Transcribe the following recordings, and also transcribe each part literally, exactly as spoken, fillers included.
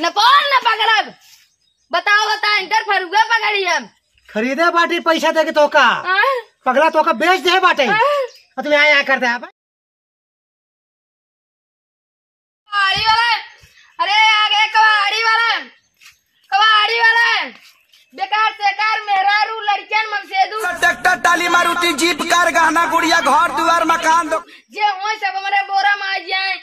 न पोर न पकड़ब। बताओ, बता, इनकर फरुआ पकड़ी हम। खरीदे बाटी पैसा दे के तोका। हाँ? पगला तोका बेच दे बाटे। हाँ? और तू यहाँ, यहाँ कर दे आप। कबाड़ी वाला, अरे आगे कबाड़ी वाला, कबाड़ी वाला, बेकार सेकार मेहरारू लड़कियन मनसेदू। ट्रैक्टर, टाली, मारुति, जीप, कार, गहना, गुड़िया, घर, दुआर, मकान, दो- जे होए सब हमरे बोरा में आ जाए।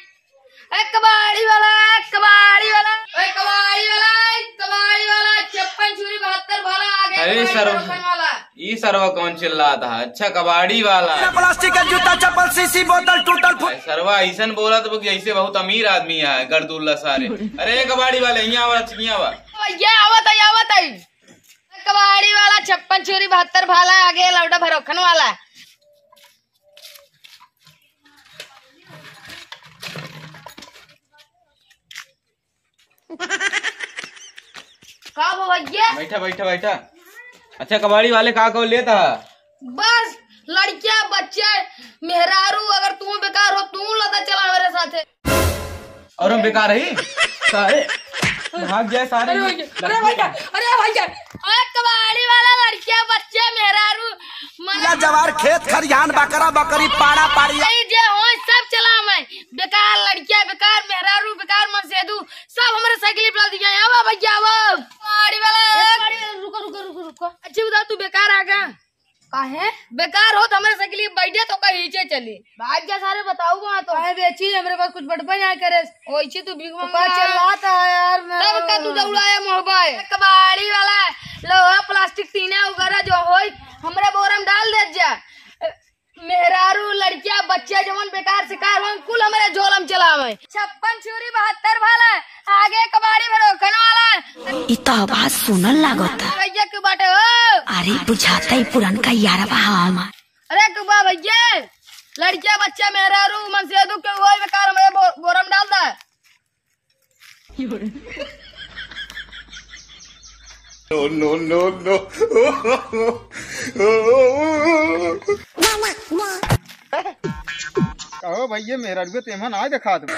ए कबाड़ी वाला, ए कबाड़ी वाला, ए कबाड़ी वाला, ए कबाड़ी वाला, छप्पन छुरी बहत्तर भाला आगे अरे कबाड़ी सरवा। वाला। ई सरवा कौन चिल्लात है? अच्छा, कबाड़ी वाला। प्लास्टिक का जूता, चप्पल, शीशी, बोतल, टूटल फूट- अरे सरवा ऐसन बोलत बा कि जैसे बहुत अमीर आदमी है, गरदुल्ला सारे। अरे कबाड़ी वाले, यहाँ आवा, यहाँ आवा। भैया, आवत है, आवत है। कबाड़ी वाला छप्पन छुरी बहत्तर भाला, आगे लौटा भरोखन वाला। का बा भैया? बैठा, बैठा, बैठा। अच्छा, कबाड़ी वाले का को लेता है? बस लड़किया, बच्चे, मेहरारू, अगर तू बेकार हो, तू लता चला मेरे साथे। और हम बेकार ही? सारे भाग जाए सारे। अरे भैया, अरे भैया, अरे भैया। अरे कबाड़ी वाला लड़किया, बच्चे, मेहरारू, मन- या जवार, खेत खरिहान, बकरा बकरी, पाड़ा पाड़ी। भाई जे होए सब चला मैं। बेकार लड़किया, बेकार मेहरारू, बेकार मनसेदू, सब हमरे साइकिल पे डाल दिया। आवा भैया, आवा। गाड़ी वाला। ए, गाड़ी वाला, रुको, रुको, रुको, रुको। अच्छी बता, तू बेकार आ गया। काहे? बेकार हो तो हमरे साइकिल पे बैठे तो कहीं नीचे चली। भाग जा सारे, बताऊ वहाँ तो। काहे बेची, हमरे पास कुछ बटबे ना करे। ओइसे तू भीख तो मांगा। का चिल्लाता है यार, मैं तब का तू दौड़ाया मोहबा है। कबाड़ी वाला, लोहा, प्लास्टिक, टीना वगैरह जो होई, हमरे बोरा में डाल दे जा। मेहरारू, लड़किया, बच्चे जवन बेकार सिकार होन, कुल हमरे झोलम चलावे। छप्पन छुरी बहत्तर भाला, आगे कबाड़ी भरोखन वाला। ई तो आवाज सुनल लागत। भैया के बाटे हो। अरे बुझाता ही पुरनका यारवा हमार। अरे तू बा भैया, लड़किया, बच्चे, मेहरारू, मनसेदू के होई बेकार हमरे बो-, बोरम डाल दा। No, no, no, no। कहो भैया, मेहरारू तेमा ना दिखा दो।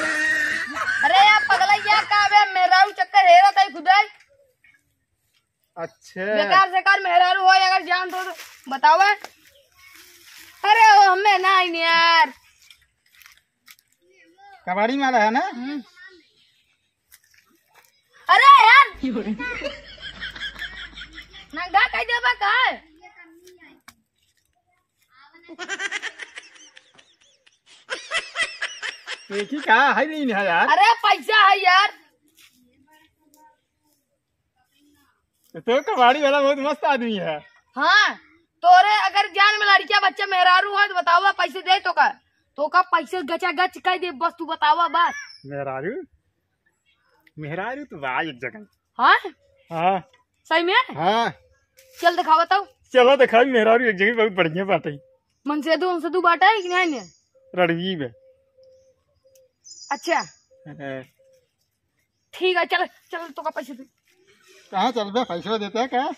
अरे यार पगला, यार का बे, मेहरारू चक्कर हेरा ताई खुदाई। अच्छा। बेकार सेकार मेहरारू हो, अगर जान तो, तो बताओ। अरे ओ, हमें ना आई यार। कबाड़ी वाला है ना? हम्म। अरे यार। नंगा कह देबा का? देखी का है नहीं है यार। अरे पैसा है यार। तो कबाड़ी वाला बहुत मस्त आदमी है। हाँ, तोरे अगर जान में लड़किया, बच्चा, मेहरारू हो तो बतावा, पैसे दे तो का, तो का पैसे गचा गच कह दे, बस तू बतावा बस। मेहरारू, मेहरारू तो बा एक जगह। हाँ? हाँ। सही में? हाँ। चल दिखावा तो। चलो दिखाई, मेहरारू एक जगह बहुत बढ़िया बाटे। मनसेदू, मनसेदू बाटा है कि नहीं ने? रणवीर है। अच्छा। हाँ। ठीक है, चल, चल, तो का पैसे दे। कहाँ चलबे, पैसवा देते हैं का?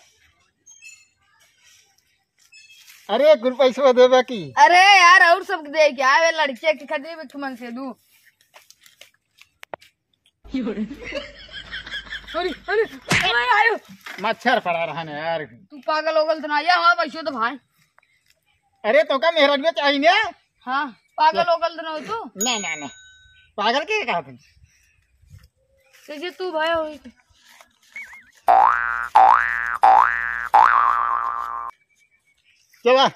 अरे, कुल पैसवा देबे की? अरे यार, और सब दे क्या? वे लड़किया के खरीदे, वे तुमन से दू। अरे, अरे, अरे, आयो। मच्छर पड़ा रहा ना यार। तू पागल हो गल तो ना, या हमारा पैसवा तो भाई। अरे, तो का मेहरनिया चाहिए ना? हाँ, पागल हो गल तो ना हो तू? ना, ना, ना। पागल के कहा तुम? जैसे तू भाई हो। चला,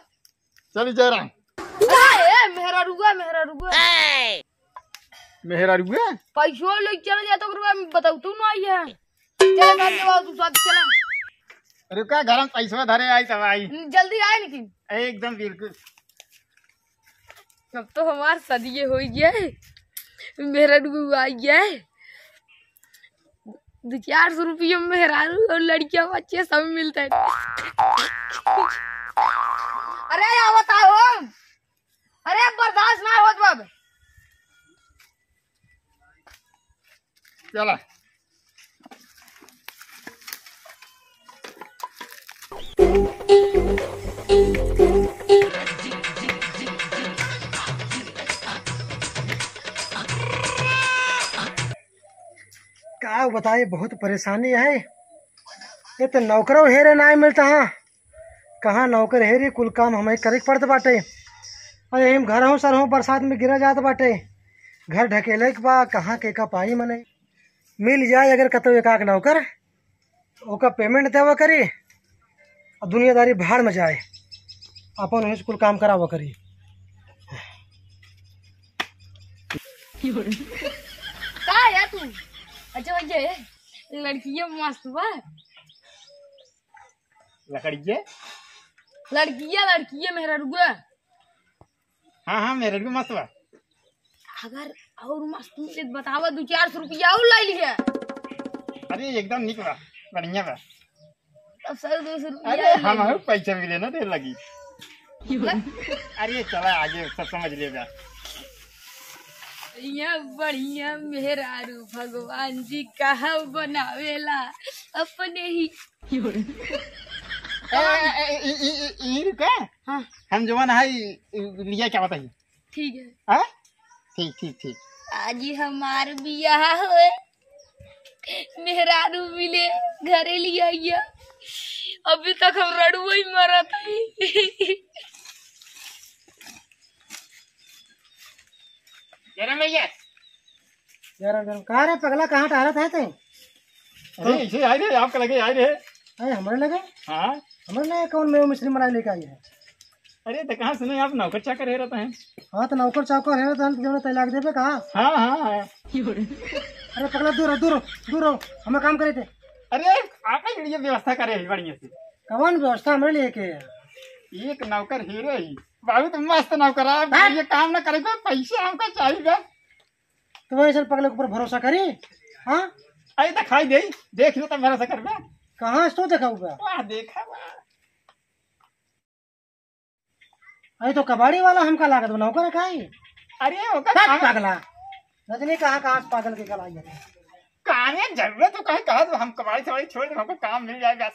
चली जा रहा। अरे, ए, मेहरारुआ, मेहरारुआ। मेहरारुआ? पैसो ले चल जा तो रुआ बताऊ तू ना आई है। चल, घर के बाद तू साथ चला। रुका, घर में पैसवा धरे आई तब आई। जल्दी आए लेकिन। एकदम बिल्कुल। अब तो हमार सदिये हो गया है, मेहरारू आ गया है। दो चार सौ रुपये में मेहरारू और लड़कियां बच्चे सब मिलते हैं। अरे, या बताओ, अरे, बर्दाश्त ना होत बा अब। चला। का बताई, बहुत परेशानी है। ये तो नौकरो हेरे नाहीं मिलत है। कहाँ नौकर हेरी, कुल काम हमें करे के पड़त बाटे। अरे हम घर हूँ सर हूँ, बरसात में गिरा जात बाटे। घर ढकेले के बा, कहाँ के का पाई मने। मिल जाए अगर कतौ एक आक नौकर, ओका payment देवा करी और दुनियादारी भाड़ में जाए, अपन वहीं से कुल काम करावा करी। का यार तू? अच्छा भैया, ये लड़किया मस्त बा। लकड़िया? लड़किया, लड़किया मेहररुआ। हाँ, हाँ, मेहररुआ मस्त बा। अगर और मस्त मिले तो बतावा, दो चार सौ रुपया और लाई लिहे। अरे एकदम निक बा, बढ़िया बा। अब सौ दो सौ रुपया अरे और लाई हम लिहे। पैसा मिले ना दे लगी। अरे चला आगे सब समझ लेगा। बढ़िया, बढ़िया मेहरारू भगवान जी कहाँ बनावेला, अपने ही। ए, ए, ए, ई, ई, ई, ई रुका। हाँ। हम जवन है, ई, ई, लिया क्या बताई? ठीक है। हाँ? ठीक, ठीक, ठीक। आज ही हमार बियाह होए, मेहरारू मिले, घरे लिया आइया। अभी तक हम रड़ुआ ही मरत है। जय राम भैया। जय राम, जय राम। का रे पगला, कहाँ टहरत है ते? अरे, इसे आए रहे, आपका लगे आए रहे। अरे, हमरे लगे? हाँ। हमरे लगे कौन मेव मिश्री मलाई लेके आई है? अरे, तो कहाँ सुने आप नौकर चाकर हेरत हैं? हाँ, तो नौकर चाकर हेरत हैं, तो जौन तैलाक देबे कहाँ? हाँ, हाँ, हाँ। अरे पगला, दूर हो, दूर हो, दूर हो, हमें काम करे थे। अरे, आप ही ये व्यवस्था करे है बढ़िया से। कौन व्यवस्था हमरे लिए के? एक नौकर हेरे ही, बहुत मस्त नौकर, आप हाँ? ये काम ना करे, कोई पैसे हमका चाहिए। तो वही सर पगले के ऊपर भरोसा करी? हाँ? अरे तो खाई दे, देख लो तो भरोसा करबे। कहाँ से तो देखा हुआ? वाह, देखा हुआ। अरे तो कबाड़ी वाला हमका लागत बा, नौकर का ही? अरे ओकर हट काम पागला। रजनी कहाँ, कहाँ से पागल के गलाई है? कामे जरूरत हो कहीं कहा तो हम कबाड़ी सबाड़ी छोड़ दे, हमको काम मिल जाए बस।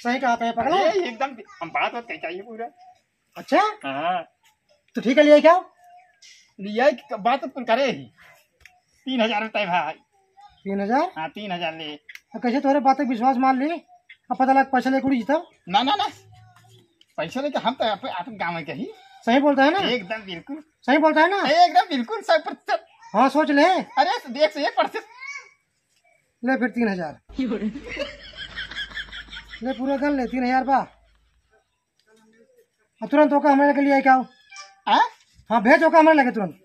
सही कहा था ये पगला। ये एकदम हम बात होत कही चाहिए पूरा। अच्छा? हाँ। तो ठीक है, लिया क्या? लिया कि बात तो करे ही। तीन हजार रुपये भाई। तीन हजार? हाँ, तीन हजार ले। अब कैसे तोरे बात पे विश्वास मान ली? अब पता लग पैसा लेके उड़ी जीता? ना, ना, ना। पैसा लेके हम तो आप, आप गाँव में कही। सही बोलता है ना? एकदम बिल्कुल। सही बोलता है ना? एकदम बिल्कुल सौ प्रतिशत। हाँ, सोच ले। अरे, एक सौ एक प्रतिशत। ले फिर तीन हजार। ले पूरा कर ले, तीन हजार बा। अब तुरंत ओका हमरे लगे लिया क्या हो? हाँ? हाँ, भेज ओका हमरे लगे तुरंत।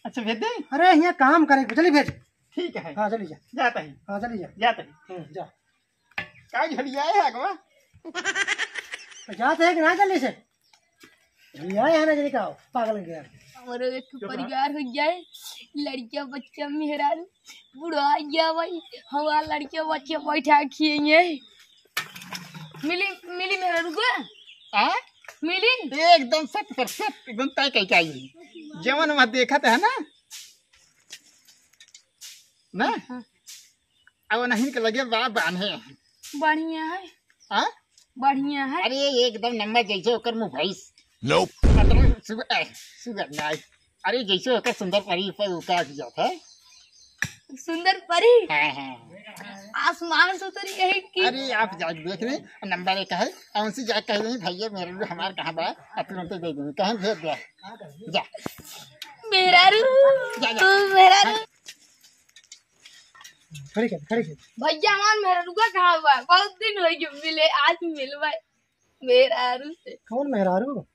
अच्छा, भेज दे? अरे, यहाँ काम करे, चली भेज। ठीक है। हाँ, चली जा। जाता है। हाँ, चली जा। जाता है। हम्म, जा। का झड़िया है अगवा? तो जाते हैं कि ना जल्दी से? झड़िया है ना, जल्दी का हो, पागल के यार। हमारे एक परिवार हो जाए, लड़किया, बच्चा, मेहरारू, बुढ़ा गया भाई, हमारा लड़किया, बच्चा बैठा खिएंगे। मिली, मिली मेहरारू के? हाँ? मिली? एकदम शत प्रतिशत, एकदम तय कह के आई। जवन वहाँ देखत है ना, ना? हाँ। अब नहीं के लगे बा बान्हे। बढ़िया है। हाँ? बढ़िया है। अरे एकदम नंबर जैसे ओकर मुँह भैंस। Nope। मतलब सुगर, ए, सुगर नहीं। अरे जैसे ओकर सुंदर परी पर उतार दिया था। सुंदर परी? हाँ, हाँ। आसमान से उतरी यही की। अरे आप जाके देख ले, नंबर एक है, और उनसे जाके कह दे, "भैया मेरे लिए हमार कहाँ बा?" और तुरंत दे देंगे, कहीं भेज दे। जा। मेहरारू, जा, जा। तू मेहरारू। खड़ी कर, खड़ी कर। भैया हमार मेहरारू का कहाँ बा? बहुत दिन हो गए मिले, आज मिलवा मेहरारू से। कौन मेहरारू?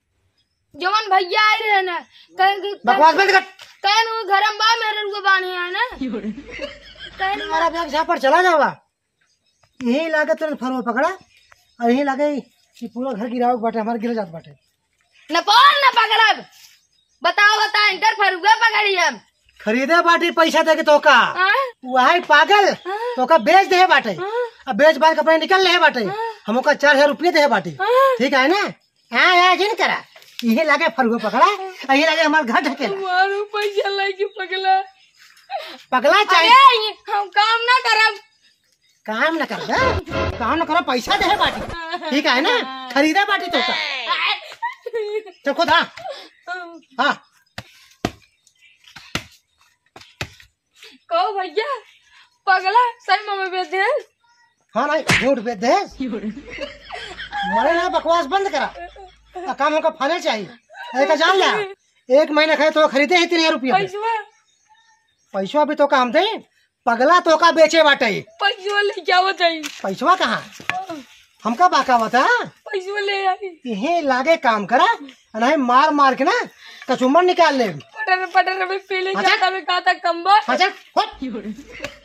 जवन भैया आए रहे ना, कहे कि बकवास बंद कर। कहे ना वो घर में बा, मेहरारू को बांधे है ना। कहे ना हमारा बैग झापड़ चला जावा। यही लागे तुरंत फरवा पकड़ा और यही लागे कि पूरा घर गिरावे के बाटे, हमारे गिर जात बाटे। न पार न पकड़ब। बताओ, बताओ, इनकर फरुआ पकड़ी हम। खरीदे बाटी पैसा दे के तोका। हाँ? वही पागल, हाँ? तोका बेच दे बाटे। हाँ? अब बेच बाच के अपने निकल ले बाटे। हाँ? हम ओका चार हजार रुपये दे बाटे। हाँ? ठीक है ना? हाँ, हाँ, जिन करा। यही लागे फरुआ पकड़ा, यही लागे हमार घर ढकेला। हमारो पैसा लागे पगला। पगला चाहे अरे, हम काम ना करब। काम न करबे, काम न करबे, पैसा देहे बाटी, ठीक है ना? खरीदे बाटी तोका। तो खुद हाँ, हाँ। कहो भैया, पगला, सही में बेच दे। हाँ, नहीं, झूठ बेच दे। मरे ना, बकवास बंद करा। आ, काम हमका फाइनल चाहिए। एक जान ला, एक महीना खाए तो खरीदे ही तीन हजार रुपया में। पैसवा? पैसवा भी तो काम दे, पगला तो का बेचे बाटे। पैसवा लेके आवत है। पैसवा कहाँ? हमका बाका बता। पैसवा ले आई। इहे लागे काम करा, नहीं मार मार के ना कचुमर निकाल ले। पटर पटर में पीले अच्छा। जाता में कहा था कम्बल। अच्छा, हट।